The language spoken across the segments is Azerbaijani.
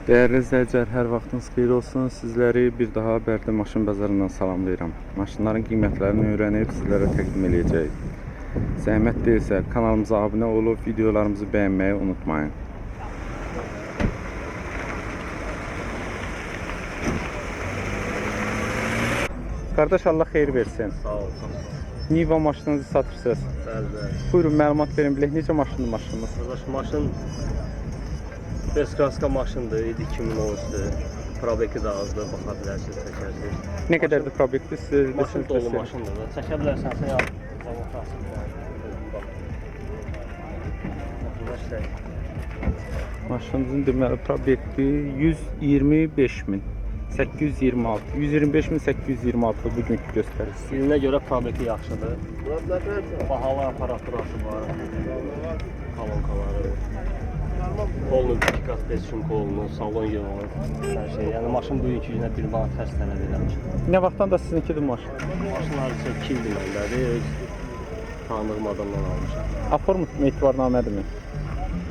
Dəyərli izləyicilər, hər vaxtınız xeyir olsun. Sizləri bir daha Bərdə Maşın Bazarından salamlayıram. Maşınların qiymətlərini öyrənib sizlərə təqdim eləyəcəyik. Zəhmət deyilsə kanalımıza abunə olub videolarımızı bəyənməyi unutmayın. Qardaş, Allah xeyir versin. Sağ ol, çox sağ ol. Niva maşınınızı satırsınız. Bəli, bəli. Buyurun, məlumat verin bilək, necə maşındır maşınınız? Qardaş, maşın Beskraska maşındır, idi 2013-dür. Probeki də azdır, baxa bilərsiniz, çəkərsiniz. Nə qədərdir probyekti? Siz Maşın desiniz, dolu bəs- maşındır da. Çəkə bilərsənsə ya, zavod asıb. Bax. Maşınlar işləyir. Maşınımızın deməli probyekti 125.826, 125.826 bugünkü göstəricisi. İlinə görə probeki yaxşıdır. Bahalı aparaturası var. Kolonkaları. Kolunu, pikat beşin kolunu, salon yığılır. Hər şey. Yəni maşın bugünkü günə bir manat xərc tələb eləmir. Nə vaxtdan da sizinkidir maşın? Maşın hardasa 2 ildir məndədir. Öz tanıdığım adamdan almışam. Aform etibarnamədirmi?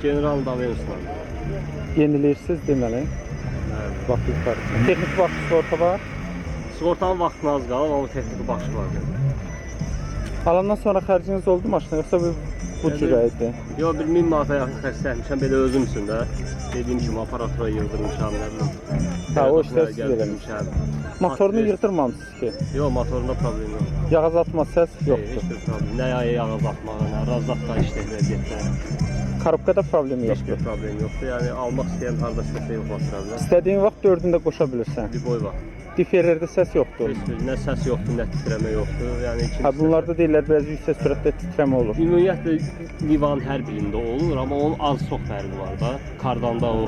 General Davenson. Yeniləyirsiniz deməli. Bəli. Vaxt yuxarı. Texniki baxış sığorta var. Sığortanın vaxtına az qalıb, amma texniki baxışı var. Alandan sonra xərciniz oldu maşına yoxsa bu Yəni- cürə idi? Yo, bir 1000 manata yaxın xərc çəkmişəm, belə özüm üçün də. Dediyim kimi aparatura yığdırmışam, nə bilim. Hə, o işlər siz Gəzdirmişəm. Motorunu Adres- yığdırmamısınız ki. Yo, motorunda problem yox. Yağ azaltma səs Heç yoxdur. bir problem. Nə yağ azaltmağı, nə razdat da işlək vəziyyətdə. Korobkada problem Heç yoxdur. bir problem yoxdur. Yəni almaq istəyən harda istəsə yoxlatdıra bilər. İstədiyin vaxt dördünü də qoşa bilirsən. Bir boy var. Diferlərdə səs yoxdur. Heç bir nə səs yoxdur, nə titrəmə yoxdur. Yəni ikinci Hə, bunlarda deyirlər biraz yüksək sürətdə titrəmə olur. Ümumiyyətlə Nivanın hər birində olur, amma onun az-çox fərqi var da. Kardanda o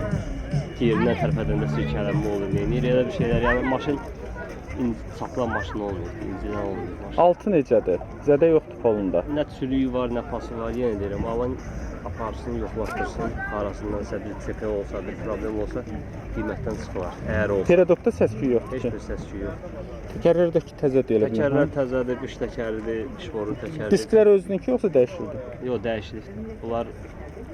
yerindən tərpədəndə silkələnmə olur, neynir, elə bir şeylər. Yəni maşın çapılan maşın olmur, incilən olmur maşın. Altı necədir? Zədə yoxdur polunda. Nə çürüyü var, nə pası var, yenə deyirəm, alan aparsın, yoxlatdırsın, harasındansa bir çöpə olsa, bir problem olsa qiymətdən çıxılar, əgər olsa. Peredokda səs-küy yoxdur Heç ki. bir səs-küy yox. Təkərlər də ki təzə deyilə Təkərlər bilmirəm. təzədir, qış təkəridir, dişboru təkəridir. Disklər özününki yoxsa dəyişildi? Yox, dəyişilir. Bunlar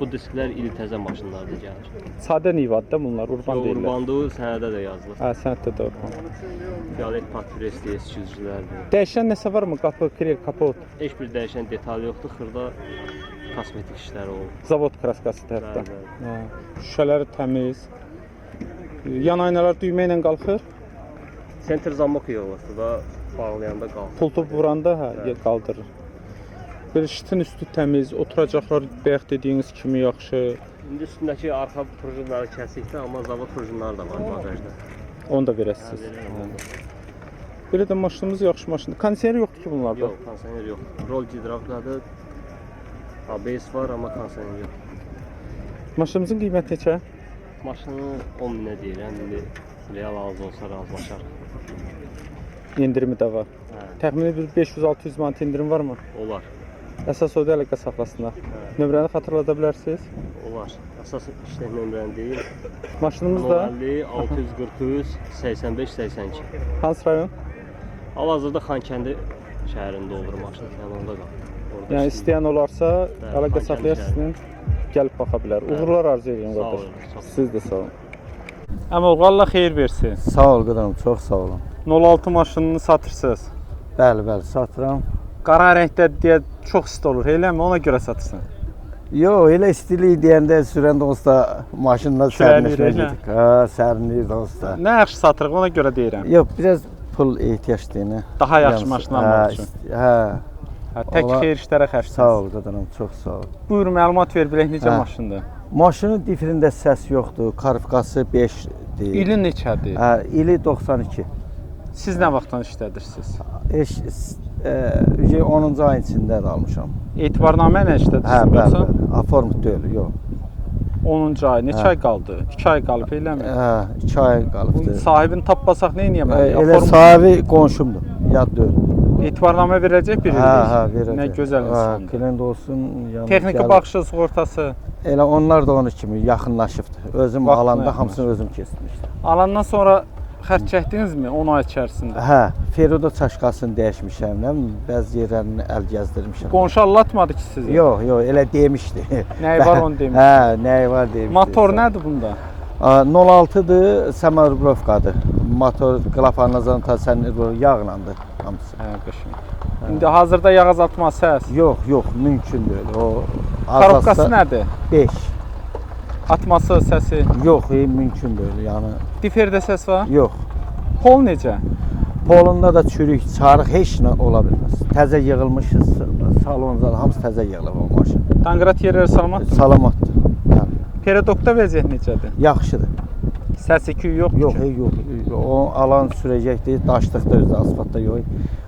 bu disklər ili təzə maşınlarda gəlir. Sadə Nivadır da bunlar, urban Yox, deyirlər. Urbandır, sənədə də yazılır. Hə, sənəddə də urban. Fiolet Patrus deyə sürücülərdir. Dəyişən nəsə varmı? Qapı, krel, kapot, Heç bir dəyişən detal yoxdur, xırda kosmetik işləri olub. zavod kraskasıdır hətta. Bəli, bəli. Hə. Şüşələri təmiz. Yan aynalar düymə ilə qalxır. Center zamok yığılıbdır da, bağlayanda qalxır. Pultu vuranda hə, qaldırır. Belə şitin üstü təmiz, oturacaqlar bayaq dediyiniz kimi yaxşı. İndi üstündəki arxa prujinları kəsikdir, amma zavod prujinları da var bagajda. Onu da verəsiniz. Hə, verirəm onu da. Belə də maşınımız yaxşı maşındır. Kondisioner yoxdur ki bunlarda. Yox, kondisioner yoxdur. Rol gidravladır. ABS var, amma kondisioner yox. Maşınımızın qiyməti neçə? Maşını 10 minə deyirəm, indi real alıcı olsa razılaşar. İndirimi də var. Hə, Təxmini bir 500-600 manat indirim varmı? olar. Əsas o əlaqə saxlasınlar. Hə. Nömrəni xatırlada bilərsiniz. Olar. Əsas işlək nömrəni deyil. Maşınımız da 050 643 85 82. hansı rayon? Hal-hazırda Xankəndi şəhərində olur maşın, yəni onda qalır. Orada Yəni işləyir. istəyən olarsa Bəli, əlaqə Xankəndi saxlayar şəhəri. sizin gəlib baxa bilər. Uğurlar arzu edirəm Sağ qardaş. olun, çox Siz də sağ olun. Əmoğlu, Allah xeyir versin. Sağ ol qadam, çox sağ olun. 06 maşınını satırsınız. Bəli, bəli, satıram. Qara rəngdə deyə çox isti olur, eləmi? Ona görə satırsan. Yo, elə istilik deyəndə sürəndə onsuz da maşınla Küləkliyir, sərinləşməyə elə? gedik. Ha, sərinləyir də onsuz da. Nə yaxşı satırıq, ona görə deyirəm. Yox, biraz pul ehtiyacdır nə. Daha yaxşı maşın almaq üçün. Hə, Hə, tək xeyir işlərə xərcləsin. sağ ol qadınım, çox sağ ol. Buyur, məlumat ver bilək necə Hə. maşındır. Maşının difrində səs yoxdur, karifkası 5-dir. İli neçədir? Hə, ili 92. Siz nə vaxtdan işlədirsiniz? Heç 10-cu ayın içində də almışam. Etibarnamə ilə Hə, işlədirsiniz bəli, yoxsa? bəli. Aform deyil, yox. 10-cu ay, neçə Hə. ay qaldı? 2 ay qalıb eləmi? Hə, 2 ay qalıbdır. Sahibini tapmasaq nə etməliyik? Elə sahibi qonşumdur, yad deyil. Etibarnamə verəcək bir Hə, illik. hə, verəcək. Nə gözəl insandır. Hə, klient olsun, yəni Texniki gəlib- baxışı, sığortası. Elə onlar da onun kimi yaxınlaşıbdır. Özüm Vaxtına alanda yaxınlaşıb. hamısını özüm keçmişdim. Alandan sonra xərc çəkdinizmi 10 ay içərisində? Hə, Ferodo çaşqasını dəyişmişəm, nə bilim, bəzi yerlərini əl gəzdirmişəm. Qonşu allatmadı ki sizi. Yox, yox, elə demişdi. Nəyi var onu demişdi. Hə, nəyi var demişdi. Motor nədir bunda? 06-dır, Səmərubrovkadır. Motor qlapanızın ta sən yağlandı hamısı. Hə, qəşəng. İndi hazırda yağ azaltma səs. Yox, yox, mümkün deyil. O Korobkası nədir? 5. Atması, səsi. Yox, mümkün deyil. Yəni Diferdə səs var? yox. Pol necə? Polunda da çürük, çarıq heç nə ola bilməz. Təzə yığılmış salon zat hamısı təzə yığılıb o maşın. Danqrat yerləri salamatdır. Salamatdır. Yəni Peredokda vəziyyət necədir? yaxşıdır. Səsi küyü yoxdur Yox, ki. yox. O alan sürəcəkdir. Daşlıqda özü asfaltda yox.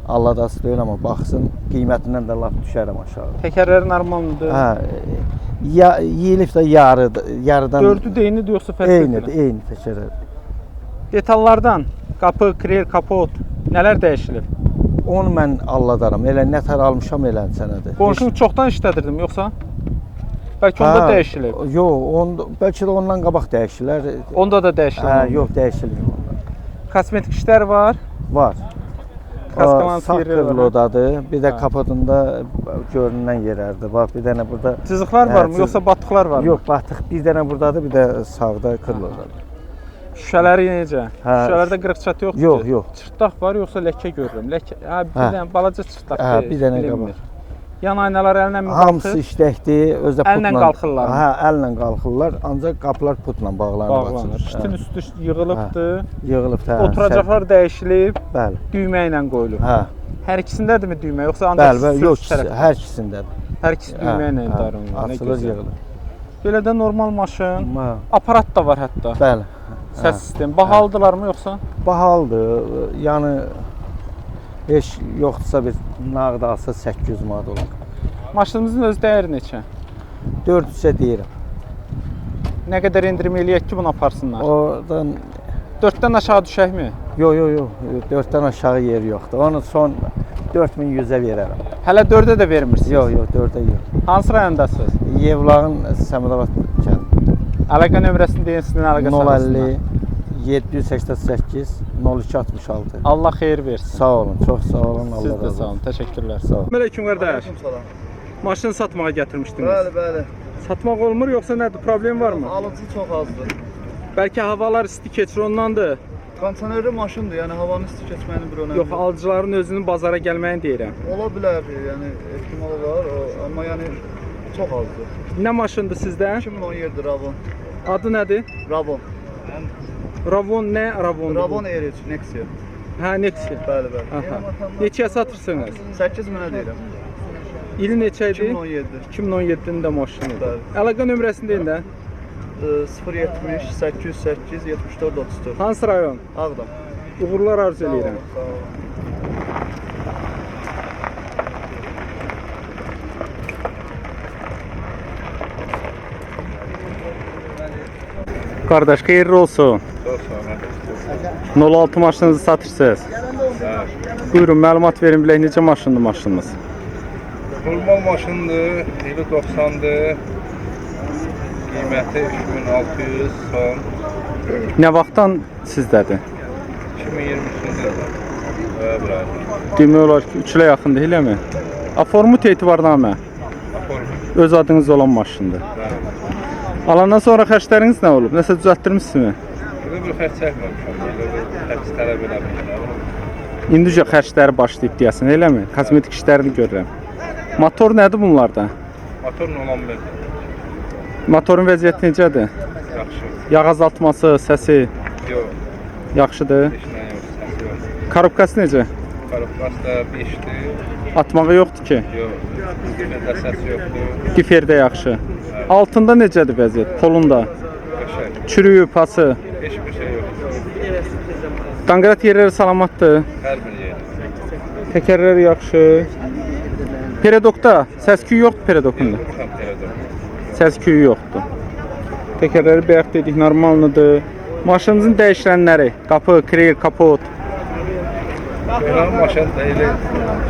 Allah da deyil amma baxsın qiymətindən də lap düşərəm aşağı. Təkərləri normaldır. Hə, ya yeyilib də yarıdır, yarıdan Dördü də eynidir yoxsa fərqlidir? eynidir, eyni təkərlər. Detallardan qapı, krel, kapot nələr dəyişilib? Onu mən alladaram. Elə nətər almışam elə sənədir. Qonşunu çoxdan işlədirdim yoxsa? Bəlkə onda Hə, dəyişilib. Yox, onda bəlkə də ondan qabaq dəyişilər. Onda da dəyişilib. Hə, yox, dəyişilmir onda. Kosmetik işlər var. Var. Kaskalan Sağ yerləri var. kırlodadır. Bir də Hə. kapotunda görünən yerlərdir. Bax, bir dənə burada Cızıqlar Hə, varmı yoxsa batıqlar varmı? Yox, batıq. Bir dənə burdadır, bir də sağda kırlodadır. Şüşələri necə? Hə. Şüşələrdə qırıq çatı yoxdur. Yox, ki. yox. Çırtdaq var yoxsa ləkə görürəm? Ləkə, hə, bir Hə. dənə balaca çırtdaq. Hə, deyil, bir dənə bilinmir. Yan aynalar əllə mi Hamısı qalxır? işləkdir, özü də Əllə putla. qalxırlar mı? Hə, əllə qalxırlar, ancaq qapılar putla bağlanır. Bağlanır. açılır. Şitin Hə, üstü yığılıbdır. yığılıb hə. Oturacaqlar dəyişilib, Bəli. düymə ilə qoyulub. Hə. Hər ikisindədirmi düymə yoxsa ancaq Bəli, bəli, yox, sürücü tərəfdə? hər ikisindədir. Hər ikisi düymə ilə Hə, idarə olunur. Nə Açılır, gözəl. yığılır. Belə də normal maşın. Hə, Aparat da var hətta. Bəli. Səs sistemi. Bahalıdırlarmı yoxsa? Bahalıdır. Yəni heç yoxdursa bir nağd alsa 800 manat olar. Maşınımızın öz dəyəri neçə? 400-ə deyirəm. Nə qədər endirim eləyək ki, bunu aparsınlar? Oradan 4-dən aşağı düşəkmi? yox, yox, yox, 4-dən aşağı yer yoxdur. Onu son 4100-ə verərəm. Hələ 4-ə də vermirsiniz. Yox, yox, 4-ə yox. Hansı rayondasınız? Yevlağın Səmədabad kəndi. Əlaqə nömrəsini deyin sizin əlaqə sahəsindən. 050 788 0266. Allah xeyir versin. Sağ olun, çox sağ olun. Allah Siz də razı sağ olsun. olun. Təşəkkürlər. Sağ olun. Aleyküm qardaş. Salam. Maşın satmağa gətirmişdiniz. Bəli, bəli. Satmaq olmur yoxsa nədir? Problem varmı? Alıcı çox azdır. Bəlkə havalar isti keçir ondandır. Kondisionerli maşındır, yəni havanın isti keçməyinin bir önəmi Yox, alıcıların özünün bazara gəlməyini deyirəm. Ola bilər, yəni ehtimalı var, o, amma yəni çox azdır. Nə maşındır sizdə? 2017 Ravon. Adı nədir? Ravon. Ravon nə Ravondur? bu? Ravon R3 Nexia. Hə, Nexia. Bəli, bəli. Aha. Neçəyə satırsınız? 8 minə deyirəm. İli neçə idi? 2017. 2017-nin də maşınıdır. Bəli. Əlaqə nömrəsini deyin də. 070 808 74 34. Hansı rayon? Ağdam. Uğurlar arzu Sağ eləyirəm. olun, sağ olun. Qardaş, xeyirli olsun. 06 maşınınızı satırsınız. Buyurun, məlumat verin bilək necə maşındır maşınınız? Normal maşındır, ili 90-dır. Qiyməti 3600 son. Nə vaxtdan sizdədir? 2023-cü ildə. Noyabr ayında. Demək olar ki, 3 ilə yaxındır, eləmi? Aformut etibarnamə. Aform. Öz adınız olan maşındır. Alandan sonra xərcləriniz nə olub? Nəsə düzəltdirmisinizmi? Belə bir xərc çəkməmişəm. Belə bir xərc tələb eləmişəm. İndicə xərcləri başlayıb deyəsən, eləmi? Kosmetik işlərini görürəm. Motor nədir bunlarda? Motor 0.11. Motorun vəziyyəti necədir? Yaxşı. Yağ azaltması, səsi Yox, yaxşıdır. heç nə yox, səsi yox. Korobkası necə? Korobkası da 5-dir. Atmağı yoxdur ki. Yox. Bir də səsi yoxdur. Diferdə yaxşı. Altında necədir vəziyyət? Polunda. Qəşəng. Çürüyü, pası. Heç bir şey yoxdur. Danqarat yerləri salamatdır. Hər bir yer. Təkərlər yaxşı. Peredokda səs-küy yoxdur peredokunda. Yoxmuşam teledə. Səs-küyü yoxdur. Təkərləri bayaq dedik normaldır. Maşınımızın dəyişilənləri, qapı, krel, kapot. Köhnə maşın da elə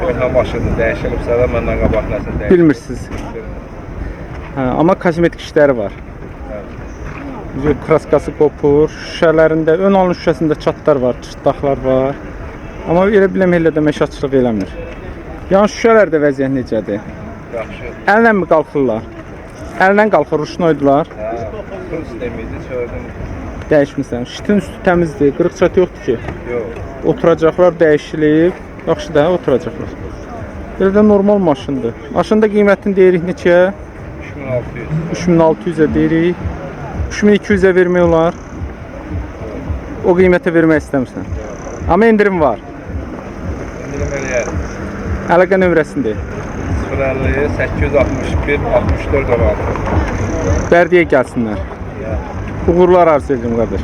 köhnə maşındır. Dəyişilibsə də məndən qabaq nəsə dəyişilib. Bilmirsiniz. Hə, amma kosmetik işləri var. Üzü kraskası qopur, şüşələrində, ön alın şüşəsində çatlar var, çırtdaqlar var. Amma elə biləm elə də məşatçılıq eləmir. Yan şüşələrdə vəziyyət necədir? Yaxşı. Əllə mi qalxırlar? Əllə qalxır, ruşnoydular. Hə, pul sistemi idi, çevirdim. Dəyişmisən. Şitin üstü təmizdir, qırıq çatı yoxdur ki. Yox. Oturacaqlar dəyişilib. Yaxşı da oturacaqlar. Belə də normal maşındır. Maşında qiymətini deyirik neçəyə? 3600. 3600-ə deyirik. 3200-ə vermək olar. O qiymətə vermək istəmirsən. Amma endirim var. İndirim eləyər. Əlaqə nömrəsini de. 050 861 64 16. Bərdiyə gəlsinlər. Uğurlar arzu edirəm qardaş.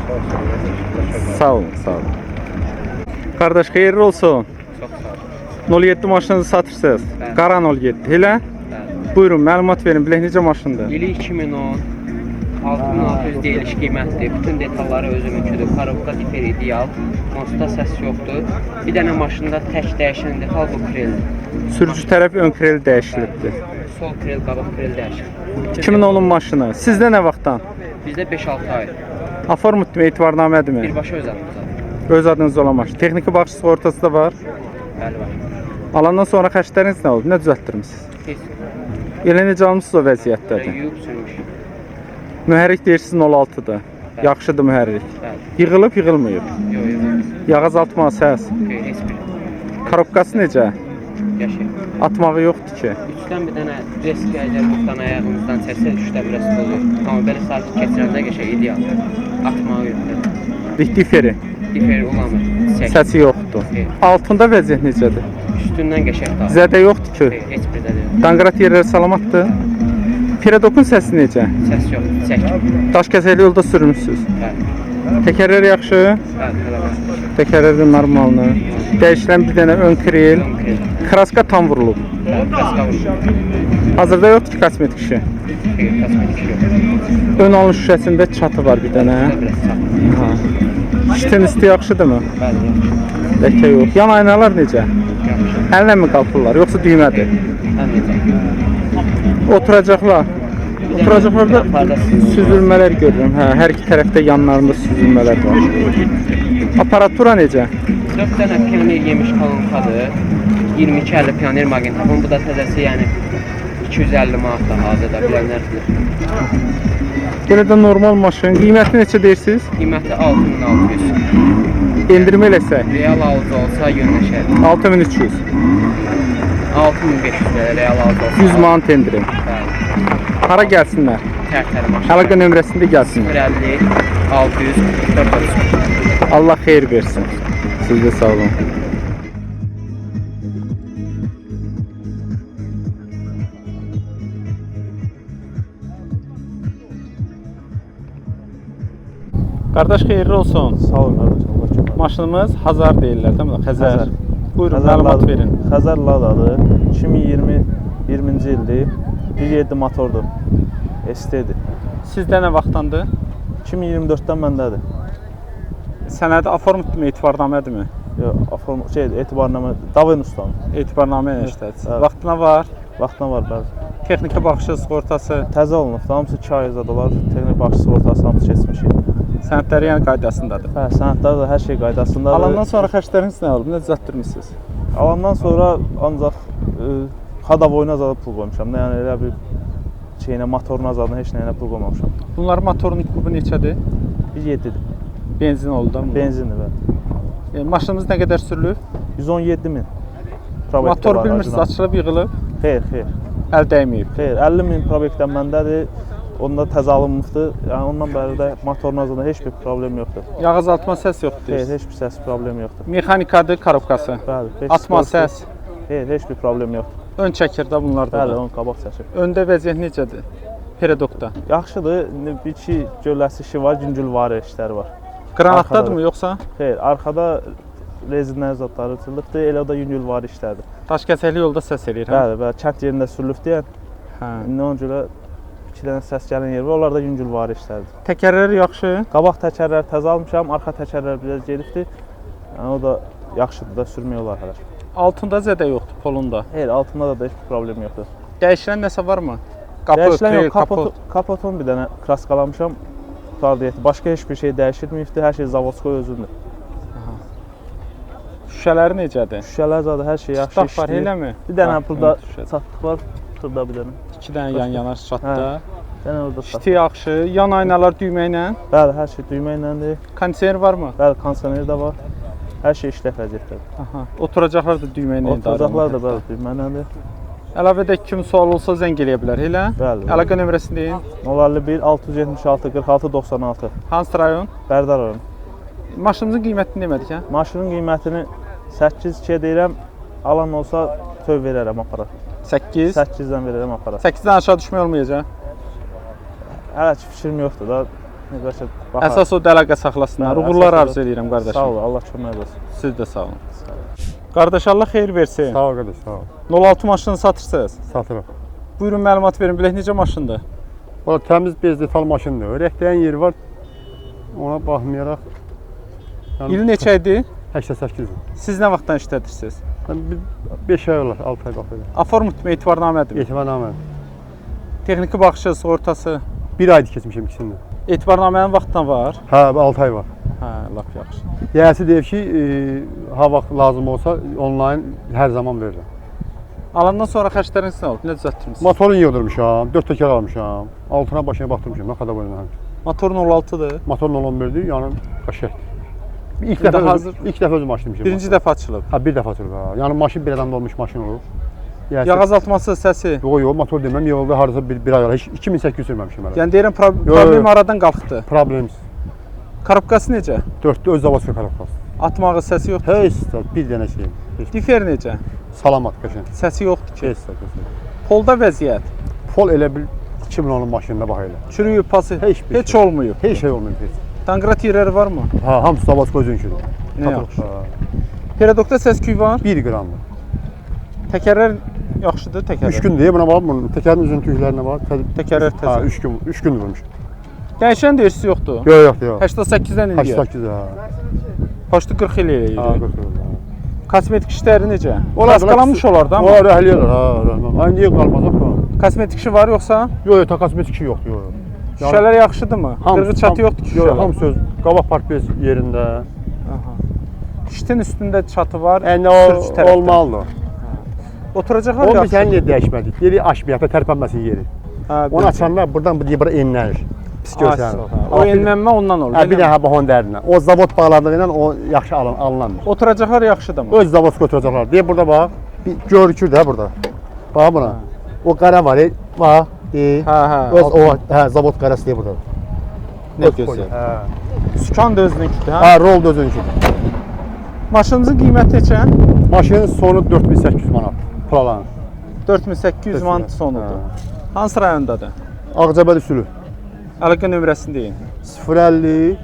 Sağ olun, sağ olun. Qardaş xeyirli olsun. Çox sağ ol. 07 maşınınızı satırsınız. Bəli. Qara 07, elə? Bəli. Buyurun, məlumat verin. Bilək necə maşındır? İli 2010 6600 deyiliş qiymətdir. Bütün detalları özümünküdür. Korobka difer ideal. Mosta səs yoxdur. Bir dənə maşında tək dəyişən detal bu kreldir. Sürücü tərəf ön krel dəyişilibdir. Sol krel, qabaq krel dəyişir. 2010-un maşını. Sizdə nə vaxtdan? Bizdə 5-6 ay. Aformutdurmu, etibarnamədirmi? Birbaşa öz adımıza. Öz adınızda olan maşın. Texniki baxış sığortası da var. Bəli var. Alandan sonra xərcləriniz nə oldu? Nə düzəltdirmisiniz? Heç. Elə necə almısınız o Belə vəziyyətdədir? yuyub sürmüş. Mühərrik deyirsiniz 06-dır. Yaxşıdır mühərrik. Bəli. Yığılıb, yığılmayıb. Yox, yox. Yağ azaltma səs. Xeyr, heç biri. Korobkası necə? Yaşayır. Atmağı yoxdur ki. Üçdən bir dənə risk əgər buxtan ayağınızdan çəksə, üçdə bir rest olur. Amma belə sakit keçirəndə qəşəng ideal. Atmağı yoxdur. Diferi. Difer olamır. Çək. Səsi yoxdur. Xeyr. Altında vəziyyət necədir? Üstündən qəşəng daha. Zədə yoxdur ki. Xeyr, heç bir də deyil. Danqrat yerləri salamatdır. Peredokun səsi necə? Səs yoxdur. Çək. Daş kəsəkli yolda sürmüsünüz. Bəli. Təkərlər yaxşı, Bəli, hələ var. təkərlər də normaldır. Dəyişilən bir dənə ön krel, Ön krel. kraska tam vurulub. Bəli, kraska vurulub. Hazırda yoxdur ki kosmetik işi. Xeyr, kosmetik iş yox. Ön alın şüşəsində çatı var bir dənə. Burada biraz çatı. Ha. Şitin üstü yaxşıdırmı? Bəli, yaxşı. Ləkə yox. Yan aynalar necə? Yaxşı. Əllə mi qalxırlar, yoxsa düymədir? Həm necə? Oturacaqlar. Oturacaqlarda Qapılarda süzülmə. süzülmələr görürəm. Hə, hər iki tərəfdə yanlarında süzülmələr var. Aparatura necə? 4 dənə pioner yemiş kolonkadır. 22.50 pioner maqnitofon. Bu da təzəsi, yəni 250 manatdır hazırda bilənlər bilir. Belə də normal maşın. Qiyməti neçə deyirsiniz? Qiyməti 6600. Endirim eləsək Real alıcı olsa yönləşər. 6300. 6500 belə real alıcı olsa. 100 manat endirim. Bəli. Hara gəlsinlər? Tərtər maşın. Əlaqə nömrəsində gəlsinlər. 050 644 33. Allah xeyir versin. Siz də sağ olun. Qardaş xeyirli olsun. Sağ olun qardaş, Allah kömək olsun. Maşınımız Hazar deyirlər, değil mi? Xəzər. Xəzər. Buyurun, Xəzər məlumat Lada- verin. Xəzər Ladadır. 2020 20-ci ildir. 1.7 motordur. ST-dir. Sizdə nə vaxtdandır? 2024-dən məndədir. Sənədi aformutdurmu, etibarnamədirmi? Yox, aform şey etibarnamə Davin ustanın. Etibarnamə ilə işlədir. Evet. Vaxtına var. Vaxtına var bəli. Texniki baxışı, sığortası, Təzə alınıbdır. Hamısı 2 ay zadalar. Texniki baxış sığortası hamısı keçmişik. sənədləri yəni qaydasındadır. Hə, sənədlər də hər şey qaydasındadır. Alandan sonra xərcləriniz nə olub? Nə düzəltdirmisiniz? Alandan sonra ancaq xadavoyuna zada pul qoymuşam. Nə yəni elə bir şeyinə, motoruna zadına heç nəyinə pul qoymamışam. Bunların motorunun kubu neçədir? 1.7-dir. Benzin oldu da bunlar. Benzindir bəli. Maşınımız nə qədər sürülüb? 117 min. Probekdə Motor var bilmirsiniz, orijinal. açılıb, yığılıb, Xeyr, xeyr. əl dəyməyib. Xeyr, 50 min probekdən məndədir. Onda təzə alınmışdı. Yəni ondan bəri də motorun azında heç bir problem yoxdur. Yağ azaltma səs yoxdur. Xeyr, Deyirsiz. heç bir səs problemi yoxdur. Mexanikadır, korobkası. Bəli, heç Atma skorsu- səs. Xeyr, heç bir problem yoxdur. Ön çəkir də bunlarda Bəli, da. onun qabaq çəkir. Öndə vəziyyət necədir? Peredokda. Yaxşıdır. İndi bir iki gölləsi işi var, yüngülvari işləri var. Qranatdadırmı yoxsa? Xeyr, arxada rezinlər zadları açılıbdır. Elə o da yüngülvari işlərdir. Daş kəsəkli yolda səs eləyir, hə? Bəli, bəli, kənd yerində sürülübdür. Yəni Hə. indi ona görə iki dənə səs gələn yer var. Onlar da yüngülvari işlərdir. Təkərlər yaxşı. Qabaq təkərləri təzə almışam, arxa təkərlər biraz gedibdir. Yəni o da yaxşıdır da sürmək olar hələ. Altında zədə yoxdur polunda. Xeyr, altında da heç bir problem yoxdur. Dəyişilən nəsə varmı? Qapı, Dəyişilən krel, yox, kapot. kapotun bir dənə kraskalamışam. Qurtardı yetdi. Başqa heç bir şey dəyişilməyibdir. Hər şey zavodskoy özündür. Şüşələri necədir? Şüşələr zadı hər şey yaxşı Çatlaq var, işləyir. eləmi? Bir dənə Bax, burada ön şüşədə. çatlıq var, xırda bir dənə. İki dənə yan-yana çatdı. Hə. Gələn orada İşti satılır. yaxşı, yan aynalar düymə ilə. Bəli, hər şey düymə iləndir. Kondisioner varmı? Bəli, kondisioner də var. Hər şey işlək vəziyyətdədir. Aha. Oturacaqlar da düymə ilə. Oturacaqlar da bəli düymə iləndir. Əlavə də kim sual olsa zəng eləyə bilər, elə? Bəli. Əlaqə nömrəsini deyin. 051 676 46 96. Hansı rayon? Bərdar rayonu. Maşınımızın qiymətini demədik, hə? Maşının qiymətini 8.2 deyirəm. Alan olsa töv verərəm aparar. 8. 8-dən verərəm aparar. 8-dən aşağı düşmək olmayacaq. Hələ ki fikrim yoxdur da. Bəlkə baxarıq. Əsas o əlaqə saxlasınlar. Bəli, Uğurlar əsas arzu edirəm qardaşım. Sağ ol, Allah kömək olsun. Siz də sağ olun. Qardaş Allah xeyir versin. Sağ ol qardaş, sağ ol. 06 maşını satırsınız. Satırıq. Buyurun məlumat verin, bilək necə maşındır? Valla təmiz bez detal maşındır. Rəhdəyən yeri var. Ona baxmayaraq. Yəni, İli neçə idi? 88. Siz nə vaxtdan işlədirsiniz? Mən 5 ay olar, 6 ay baxıram. Aformut etibarnamədir. Etibarnamə. Texniki baxışı, sığortası. Bir aydır keçmişəm ikisini. Etibarnamənin vaxtdan var. Hə, 6 ay var. Hə, lap yaxşı. Yiyəsi deyib ki, ha vaxt lazım olsa onlayn hər zaman verirəm. Alandan sonra xərcləriniz nə olub? Nə düzəltdirmisiniz? Motorunu yığdırmışam, 4 təkər almışam. Altına başına baxdırmışam, nə qədər boyuna. Motorun 06-dır. Motorun 11-dir, yəni qəşəngdir. İlk İndi dəfə hazır- ilk dəfə özüm açdım. Birinci dəfə açılıb. Hə, bir dəfə açılıb. Hə. Yəni maşın bir adamda olmuş maşın olur. Yiyəsi- Yağ azaltması, səsi. Yox, yox, motor demirəm, yığıldı hardasa bir ay olar. Heç 2800 sürməmişəm hələ. Yəni deyirəm Yo, problem yo. aradan qalxdı. Problemsiz. Korobkası necə? Dörddə öz zavodçu korobkası. Atmağı səsi yoxdur. Heç də bir dənə şeyim. Heç. Difer necə? Salamat qəşəng. Səsi yoxdur ki. Heç də qəşəng. Polda vəziyyət. Pol elə bil 2010-un maşınına bax elə. Çürüyüb, pası Heç bir heç şey. olmayıb. Heç şey olmayıb heç. Tanqrat yerləri varmı? Ha, hamısı zavodçu özünküdür. Nə yaxşı. Peredokda səs küy var. 1 qramdır. Təkərlər yaxşıdır, təkərlər. 3 gün deyə buna bax, bunun təkərin üzün tüklərinə bax. Təkərlər təzə. Ha, 3 gün, 3 gün vurmuş. Dəyişən deyirsiz yoxdur. Yox, yox, yox. 88-dən indiyə. 88 ha. Başda 40 il eləyir. Ha, 40 il. Ha. Kosmetik işləri necə? Olar, Qaskalanmış olar da amma. Olar, əhliyələr ha, rəhmən. Ay niyə qalmaz axı? Kosmetik işi var yoxsa? Yox, yox, ta kosmetik işi yoxdur, yox. yox. Şüşələr yaxşıdırmı? Qırğı çatı yoxdur ki Yox, şüşələr. hamısı öz qabaq parkbez yerində. Aha. Şitin üstündə çatı var. Yəni o sürücü tərəfdə. olmalıdır. Oturacaqlar Onu biz yaxşıdır. hələ niyə dəyişmədik? Yeri açmayaq da tərpənməsin yeri. Hə, Onu açanda buradan bu bura enlənir. Pis görsənir. O enlənmə ondan olur. Hə, bir eləmi? dənə bax onun dərindən. O zavod bağladığı ilə o yaxşı alınmır. Oturacaqlar yaxşıdırmı? Öz zavod götürəcəklər. Deyə burada bax, bir görükür də burada. Bax buna. O qara var, bax. Hə, hə. Öz o, hə, zavod qarası deyə burada. Nə Öz gözəl. qoyur, Hə. Sükan da özününkidir, hə? Hə, rol da özününkidir. Maşınımızın qiyməti neçə? Maşının sonu 4800 manat pul alan. 4800 manat sonudur. Hə. Hansı rayondadır? Ağcabədi sülü. Əlaqə nömrəsini deyin. 050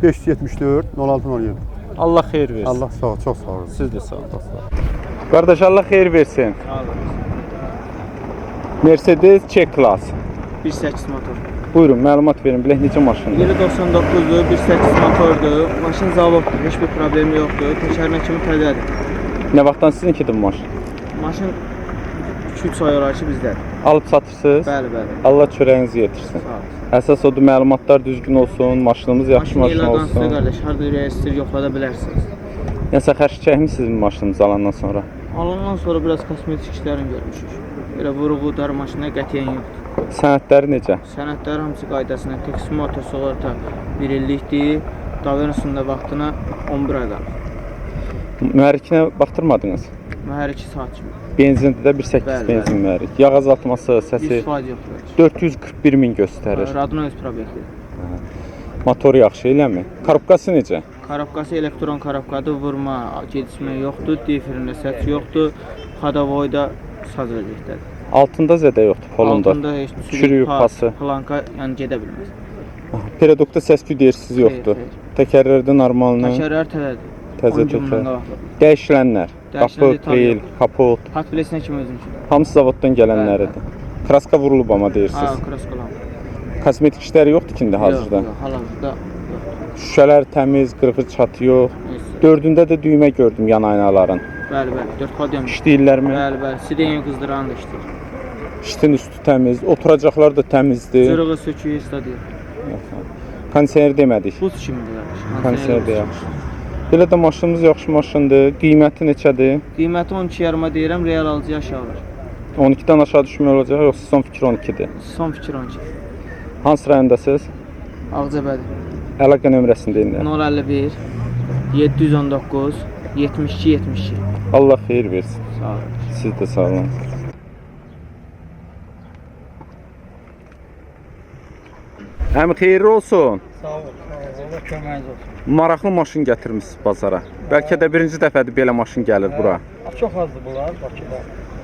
574 0607. Allah xeyir versin. Allah sağ ol, çox sağ olun. Siz də sağ olun. Qardaş Allah xeyir versin. Mercedes C-Class. 1.8 motor. Buyurun, məlumat verin, bilək necə maşındır? İli 99-dur, 1.8 motordur. Maşın zavoddur, heç bir problemi yoxdur. Təkərinə kimi təzədir. Nə vaxtdan sizinkidir bu maşın? Maşın 2-3 ay olar ki bizdədir. Alıb satırsınız? Bəli, bəli. Allah çörəyinizi yetirsin. Sağ olun. Əsas odur məlumatlar düzgün olsun, maşınımız yaxşı Maşın maşın eleqantsdır olsun. qardaş, harda ürək istəyir yoxlada bilərsiniz. Nəsə xərc çəkmisiniz mi maşınınızı alandan sonra? Alandan sonra biraz kosmetik işlərini görmüşük. Elə vuruğu dar maşına qətiyyən yoxdur. Sənədləri necə? Sənədlər hamısı qaydasında, tək motor sığorta 1 illikdir. Davernosunda vaxtına 11 ay qalır. Mühərrikinə baxdırmadınız? Mühərriki saat kimi. Benzindir də 1.8 Bəli, benzin mühərrik. Yağ azaltması, səsi 100% yoxdur. 441 min göstərir. Radon öz probyektidir. Motor yaxşı eləmi? Korobkası necə? Korobkası elektron korobkadır, vurma, gecikmə yoxdur, diferində səs yoxdur, xadavoyda saz vəziyyətdədir. Altında zədə yoxdur, polunda. Altında heç Çürüyü, çürük, pas, pası. planka, yəni gedə bilməz. Peredokda səs-küy deyirsiz yoxdur. Xeyr, xeyr. Təkərlərdə normalını, Təkərlər təzədir. təzə 10 gündən təkər. qabaqlı. Dəyişilənlər, Dəyişilən qapı, detal prel, yoxdur. kapot, Patbilesinə kimi özünküdür. hamısı zavoddan gələnləridir. Kraska vurulub amma Ha, deyirsiniz. kraskalan. Kosmetik işləri yoxdur ki indi hazırda. Yox, yox, hal-hazırda yoxdur. Şüşələr təmiz, qırğı çatı yox. Neyse. Dördündə də düymə gördüm yan aynaların. Bəli, bəli, 4 xodem. İşləyirlərmi? Bəli, bəli, sidenyo qızdıran da işləyir. Şitin üstü təmiz, oturacaqlar da təmizdir. Cırığı söküyü heç də deyil. Kondisioner demədik. Buz kimidir qardaş. Kondisioner də buz yaxşı. Belə də maşınımız yaxşı maşındır. Qiyməti neçədir? kimi. Qiyməti 12,5 deyirəm, real alıcıya aşağı var. 12-dən aşağı düşmək olacaq, yoxsa son fikir 12-dir? Son fikir 12. Hansı rayondasınız? Ağcabədi. Əlaqə nömrəsini deyin. 051 719 72 72. Allah xeyir versin. Sağ olun. Siz də sağ olun. Əmi xeyirli olsun. Sağ ol, sağ ol. Allah köməyiniz olsun. Maraqlı maşın gətirmisiniz bazara. Bəlkə də birinci dəfədir belə maşın gəlir bura. Çox azdır bunlar Bakıda.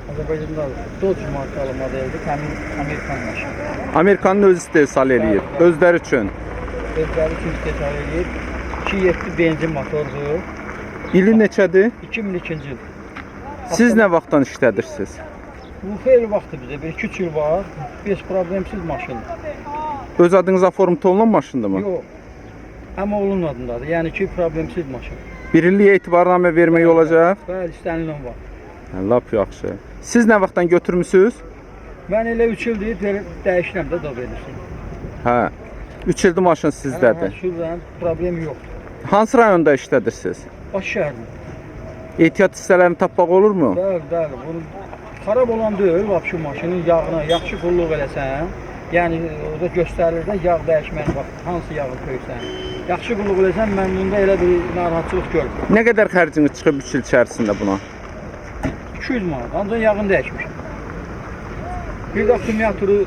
Azərbaycanda Dodge markalı modeldir, həmin Amerikan maşını. Amerikanın özü istehsal eləyir, özləri üçün. Özləri üçün istehsal eləyir. 2.7 benzin motordur. İli neçədir? 2002-ci il. Siz nə vaxtdan işlədirsiniz? Bu xeyli vaxtdır bizə, bir 2-3 il var. Bez problemsiz maşındır. Öz adınıza format olunan maşındırmı? Yox. Amma oğlunun adındadır. Yəni ki, problemsiz maşın. Bir illik etibarnamə vermək olacaq? Bəli, istənilən var. Hə, lap yaxşı. Siz nə vaxtdan götürmüsünüz? Mən elə 3 ildir dəyişirəm də da verirsin. Hə. 3 ildir maşın sizdədir. Hə, sürürəm, problem yoxdur. Hansı rayonda işlədirsiniz? Bakı şəhərində. Ehtiyat hissələrini tapmaq olurmu? Bəli, bəli. Bunu xarab olan deyil, vapşı maşının yağına yaxşı qulluq eləsən, yəni orada göstərilir də yağ dəyişmənin vaxtı, hansı yağı töksən. Yaxşı qulluq eləsən, mən bunda elə bir narahatçılıq görmürəm. Nə qədər xərciniz çıxıb 3 il içərisində buna? 200 manat, ancaq yağını dəyişmişəm. Bir də akkumulatoru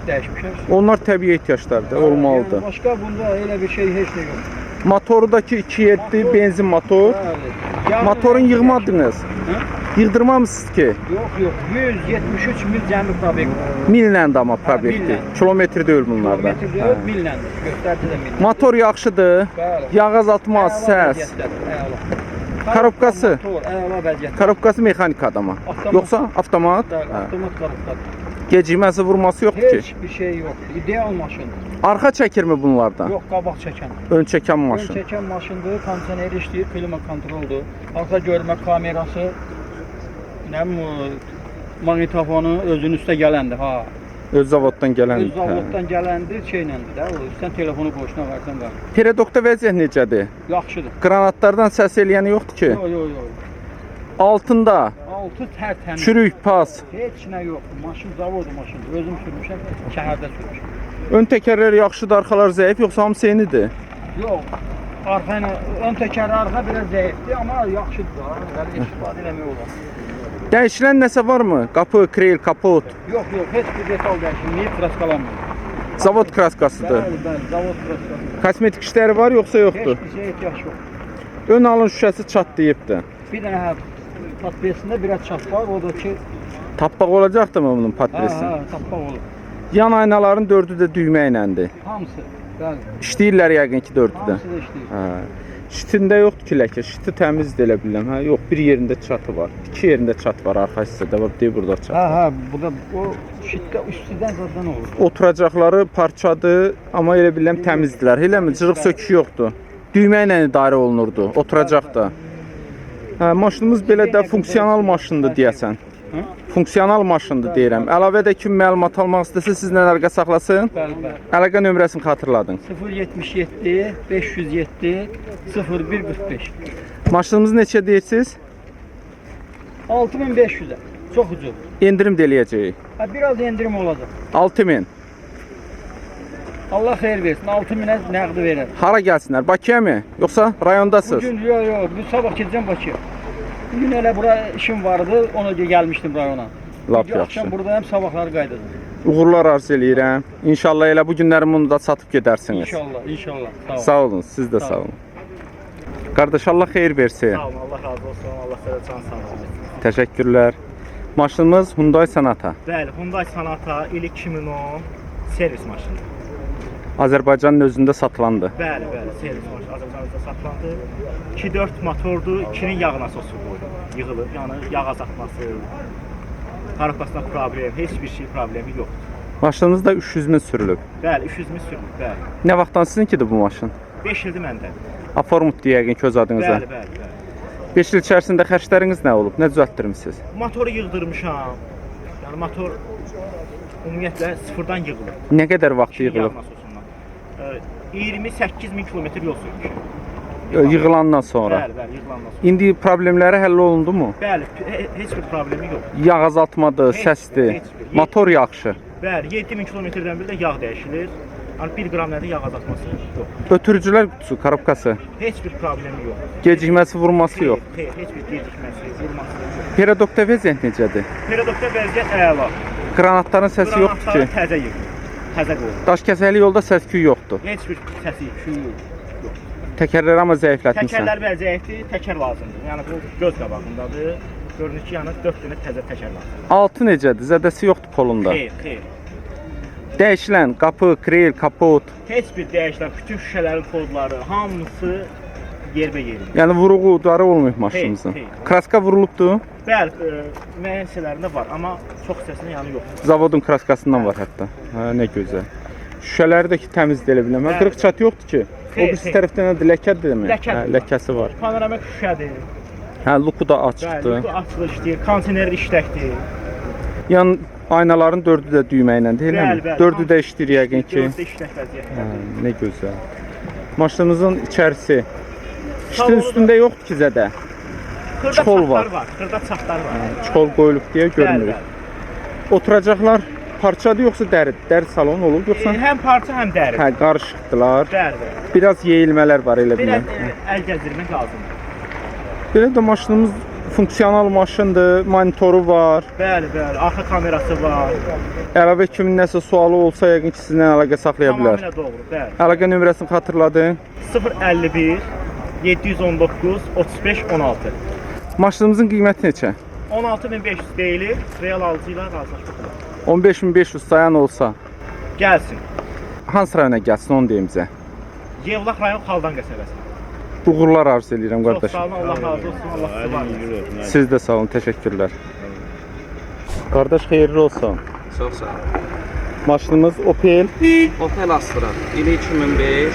dəyişmişəm. Onlar təbii ehtiyaclardır, olmalıdır. Yəni başqa bunda elə bir şey heç nə yoxdur. Motoru da ki 2.7 benzin motor. Bəli. Motorun yığmadınız. Hı? Yığdırmamısınız ki. Yox, yox. 173 mil cəmi probek var. Millə də amma probekdir. millə. Kilometr deyil bunlarda. Kilometr deyil, milləndir. Göstərici də millə. Motor yaxşıdır. Bəli. Yağ azaltma, Əla səs. vəziyyətdədir, əla. Korobkası? Motor, əla vəziyyətdə. Korobkası mexanika adama. Avtomat. Yoxsa avtomat? Bəli, Hə. avtomat korobkadır. Gecikməsi, vurması yoxdur ki. Heç bir şey yoxdur. İdeal maşındır. Arxa çəkirmi bunlardan? Yox, qabaq çəkən. Ön çəkən maşın. Ön çəkən maşındır, kondisioner işləyir, klima kontroldur. Arxa görmə kamerası, nə bilim, maqnitofonu özünün üstə gələndir, ha. Öz zavoddan gələn. Öz zavoddan gələndir, şeyləndir də, o üstdən telefonu qoşuna versən var. Peredokda vəziyyət necədir? Yaxşıdır. Qranatlardan səs eləyəni yoxdur ki. Yox, yox, yox. Altında Altı tərtəmiz. çürük, pas. Heç nə yoxdur. Maşın zavod maşındır. Özüm sürmüşəm, şəhərdə sürmüşəm. Ön təkərlər yaxşıdır, arxalar zəif, yoxsa hamısı eynidir? Yox. Arxa ilə ön təkəri arxa biraz zəifdir, amma yaxşıdır da. Belə istifadə eləmək olar. Dəyişilən nəsə varmı? Qapı, krel, kapot. Yox, yox, heç bir detal dəyişilməyib, kraskalanmır. Zavod kraskasıdır. Bəli, bəli, zavod kraskası. Kosmetik işləri var yoxsa yoxdur? Heç bir şeyə ehtiyac yoxdur. Ön alın şüşəsi çatlayıbdı. Bir dənə hə, patpresində biraz çat var, o da ki, Tappaq olacaqdı mı bunun hə, patresi? hə, tappaq olur. Yan aynaların dördü də düymə iləndir. Hamısı, bəli, İşləyirlər yəqin ki dördü də. hamısı da işləyir. Hə. Şitində yoxdur ki ləkə. Şiti təmizdir elə bilirəm. Hə, yox, bir yerində çatı var. İki yerində çat var arxa hissədə. Bax, deyir burada çat. Hə, hə, bu da o şitdə üstüdən zaten olur. Oturacaqları parçadır, amma elə bilirəm təmizdilər. Eləmi? Cırıq sökük yoxdur. Düymə ilə idarə olunurdu oturacaq da. Hə, maşınımız belə də funksional maşındır deyəsən. Hı? Funksional maşındır deyirəm. Əlavə də kim məlumat almaq istəsə sizlə əlaqə saxlasın. Bəli, bəli. Əlaqə nömrəsini xatırladın. 077 507 0145. Maşınımızı neçə deyirsiniz? 6500-ə. Çox ucuz. Endirim də eləyəcəyik. Hə, biraz endirim olacaq. 6000. Allah xeyir versin. 6000-ə nəqdi verər. Hara gəlsinlər? Bakıya mı? Yoxsa rayondasınız? Bugün yox, yox, bu sabah gedəcəm Bakıya. Bugün elə bura işim vardı, ona görə gəlmişdim rayona. Lap Bugün yaxşı. Axşam buradayam, sabahları qayıdacağam. Uğurlar arzu eləyirəm. İnşallah elə bu günlərin bunu da çatıb gedərsiniz. İnşallah, inşallah. Sağ ol. Sağ olun, siz də sağ olun. Qardaş, Allah xeyir versin. Sağ olun, Allah razı olsun. Allah sizə can sağlığı versin. Təşəkkürlər. Maşınımız Hyundai Sonata. Bəli, Hyundai Sonata ili 2010 servis maşınıdır. Azərbaycanın özündə satılandı. Bəli, bəli, servis maşını Azərbaycanda satılandı. 2.4 motordur, 2-nin yağ nasosu qoyulub, yığılıb. Yəni yağ azaltması, korobkasında problem, heç bir şey problemi yoxdur. Maşınımız da 300 min sürülüb. Bəli, 300 min sürülüb, bəli. Nə vaxtdan sizinkidir bu maşın? 5 ildir məndə. Aformut yəqin ki öz adınıza. Bəli, bəli, bəli. 5 il içərisində xərcləriniz nə olub? Nə düzəltdirmisiniz? Motoru yığdırmışam. Yəni motor ümumiyyətlə sıfırdan yığılıb. Nə qədər vaxt İki yağ yığılıb? nasosundan. 28 min kilometr yol sürmüşəm. Yığılandan sonra. Bəli, bəli, yığılandan sonra. İndi problemləri həll olundu mu? Bəli, heç bir problemi yox. Yağ azaltmadır, Heç bir, səsdir. heç bir. Motor yaxşı. Bəli, 7000 kilometrdən bir də yağ dəyişilir. Yəni 1 qram nədir yağ azaltması yox. Ötürücülər qutusu, korobkası. Heç bir problemi yox. Gecikməsi, vurması yox. Xeyr, heç bir gecikməsi, vurması yox. Peredokda vəziyyət necədir? Peredokda vəziyyət əla. Qranatların səsi yoxdur Qranatları ki. təzə yığılır. Təzə qoyulur. Daşkəsəli yolda səs-küy yoxdur. Heç bir səsi, küyü yox. Təkərləri amma zəiflətmisən. Təkərlər bəzi zəifdir, təkər lazımdır. Yəni bu göz qabağındadır. Görünür ki, yəni 4 dənə təzə təkər lazımdır. Altı necədir? Zədəsi yoxdur polunda. Xeyr, xeyr. Dəyişilən qapı, krel, kapot, Heç bir dəyişilən bütün şüşələrin kodları hamısı yerbə yerində. yəni vuruğu, udarı olmayıb maşınımızın. Xeyr, xeyr. Kraska vurulubdur. Bəli, müəyyən hissələrində var, amma çox hissəsində yəni yoxdur. Zavodun kraskasından var hətta. Hə, nə gözəl. Şüşələri də ki təmizdir elə biləm. Hə, Bəli. qırıq çatı yoxdur ki. O Xeyr, birisi xeyr. tərəfdə nədir? Ləkədir mi? Ləkədir. Hə, ləkəsi var. Panoramik şüşədir. Hə, luku da Bəli, açıqdır. bu açılış işləyir, kondisioner işləkdir. Yan aynaların dördü də düymə ilə, deyilmi? Bəli, bəli. Dördü də işləyir yəqin ki. Dördü də işlək vəziyyətdədir. Hə, nə gözəl. Maşınımızın içərisi. İşin Salonu da- üstündə yoxdur ki zədə. Xırda Çxol var. çaxlar var, xırda çaxlar var. Çxol qoyulub deyə Bəli, görmürük. bəli. Oturacaqlar parçadır yoxsa dəri? Dəri salon olub yoxsa? Həm parça, həm dəri. Hə, qarışıqdılar. Bəli, bəli. Biraz yeyilmələr var elə Biraz biləm. əl gəzdirmək lazımdır. Belə də maşınımız funksional maşındır, monitoru var. Bəli, bəli, arxa kamerası var. Əlavə kimin nəsə sualı olsa yəqin ki sizinlə əlaqə saxlaya bilər. Tamamilə doğru, bəli. Əlaqə nömrəsini xatırladın. 051 719 35 16. Maşınımızın qiyməti neçə? 16500 deyilir, real alıcı ilə razılaşmaq olar. 15500 sayan olsa Gəlsin. hansı rayona gəlsin onu deyim bizə. Yevlax rayon Xaldan qəsəbəsi. Uğurlar arzu eləyirəm Çox qardaşım. sağ olun, Allah razı olsun, Allah sizi var etsin. Siz də sağ olun, təşəkkürlər. Qardaş xeyirli olsun. Çox sağ ol. Maşınımız Opel. Opel Astra ili 2005,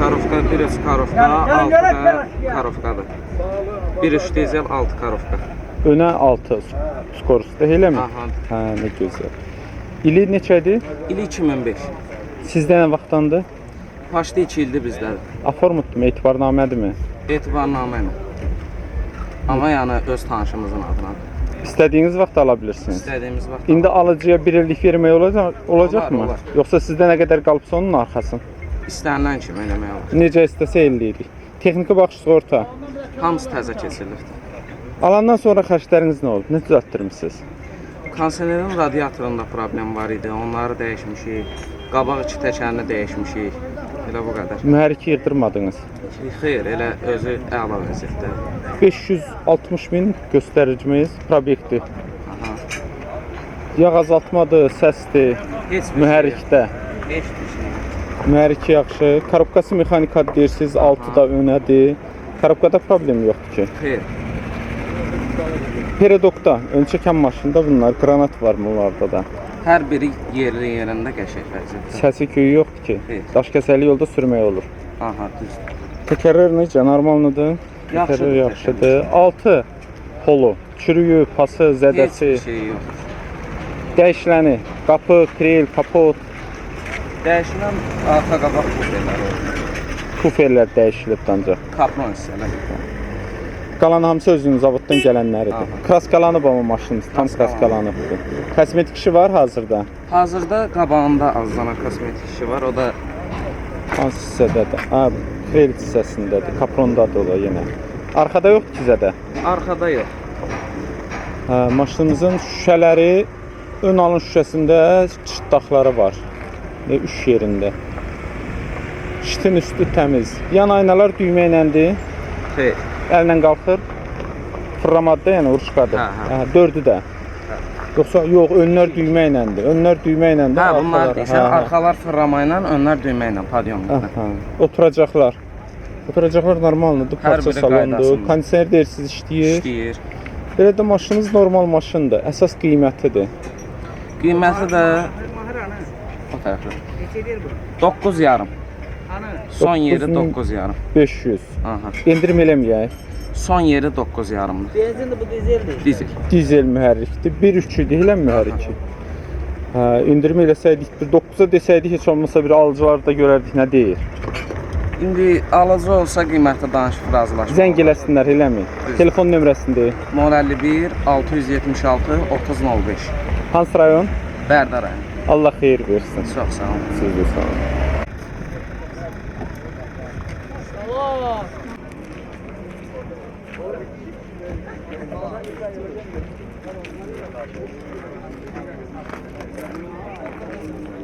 karovka 1.3 karovka, 6 da karovkadır. 1.3 dizel, 6 karovka. Önə 6 skorusdur, eləmi? Aha. Hə, nə gözəl. İli neçədir? İli 2005. Sizdə nə vaxtdandır? Paşda 2 ildir bizdədir. Aformutdurmu, etibarnamədirmi? Etibarnamə ilə. Amma yəni öz tanışımızın adına. İstədiyiniz vaxt ala bilirsiniz. İstədiyimiz vaxt. İndi alıcıya bir illik vermək olacaq, olacaq Olar, mı? olar. Yoxsa sizdə nə qədər qalıbsa onun arxasın? İstənilən kimi eləmək olar. Necə istəsə eləyirik. Texniki baxış sığorta. Hamısı təzə keçirilibdir. Alandan sonra xərcləriniz nə olub? Nə düzəltdirmisiniz? Kondisionerin radiatorunda problem var idi. Onları dəyişmişik. Qabaq iki təkərini dəyişmişik. Elə bu qədər. Mühərriki yığdırmadınız. Xeyr, elə özü əla vəziyyətdədir. 560 min göstəricimiz probyekti. Aha. Yağ azaltmadır, səsdir, Heç bir şey mühərrikdə. yox. Heç bir şey yox. Mühərriki yaxşı. Korobkası mexanika deyirsiniz, 6 da önədir. Korobkada problem yoxdur ki. Xeyr. Peredokda, ön çəkən maşında bunlar, qranat var bunlarda da. Hər biri yerli yerində qəşəng vəziyyətdə. Səsi küyü yoxdur ki. Xeyr. Daşkəsəli yolda sürmək olur. Aha, düzdür. Təkərlər necə? Normaldır? Yaxşıdır Təkərlər yaxşıdır. 6 polu, çürüyü, pası, Heç zədəsi, bir şey yox. dəyişiləni, qapı, krel, kapot, Dəyişilən arxa qabaq kupelər olur. kuferlər dəyişilib ancaq. Kapron hissələr. Qalan hamısı özünün zavoddan gələnləridir. Aha. Kraskalanıb amma maşınımız, tam kraskalanıbdır. Kosmetik işi var hazırda. Hazırda qabağında azdana kosmetik işi var. O da Hansı hissədədir? Ha, krel hissəsindədir, kaprondadır o da yenə. Arxada yoxdur ki zədə. arxada yox. Hə, maşınımızın şüşələri ön alın şüşəsində çıtdaqları var. 3 yerində. Şitin üstü təmiz. Yan aynalar düymə iləndir. Xeyr. Əllə qalxır. Fırlamadır, yəni uruçkadır. Hə, hə. Hə, dördü də. Yoxsa yox, önlər düymə iləndir. Önlər düymə iləndir. Hə, bunlar arxalar- deyirsən, hə, hə. arxalar fırlama ilə, önlər düymə ilə, padyonla. Aha. Oturacaqlar. Oturacaqlar normaldır, Hər parça biri salondur. qaydasında. Kondisioner deyirsiniz işləyir. İşləyir. Belə də maşınımız normal maşındır. Əsas qiymətidir. Qiyməti də o tərəfdə. 9,5. Son yeri 9,5. 500. Aha. Endirim eləməyək. Son yeri 9,5-dır. Benzindir bu dizeldir. Dizel. Dizel mühərrikdir. 1.3 idi, elə mühərriki? Hə, endirim eləsəydik, bir 9-a desəydik heç olmasa bir alıcılar da görərdik nə deyir. İndi alıcı olsa qiyməti danışıb razılaşmaq. Zəng eləsinlər, eləmi? Telefon nömrəsini deyin. 051 676 3005. Hansı rayon? Bərdə rayonu. Allah xeyir versin. Çox sağ olun. Siz də sağ olun.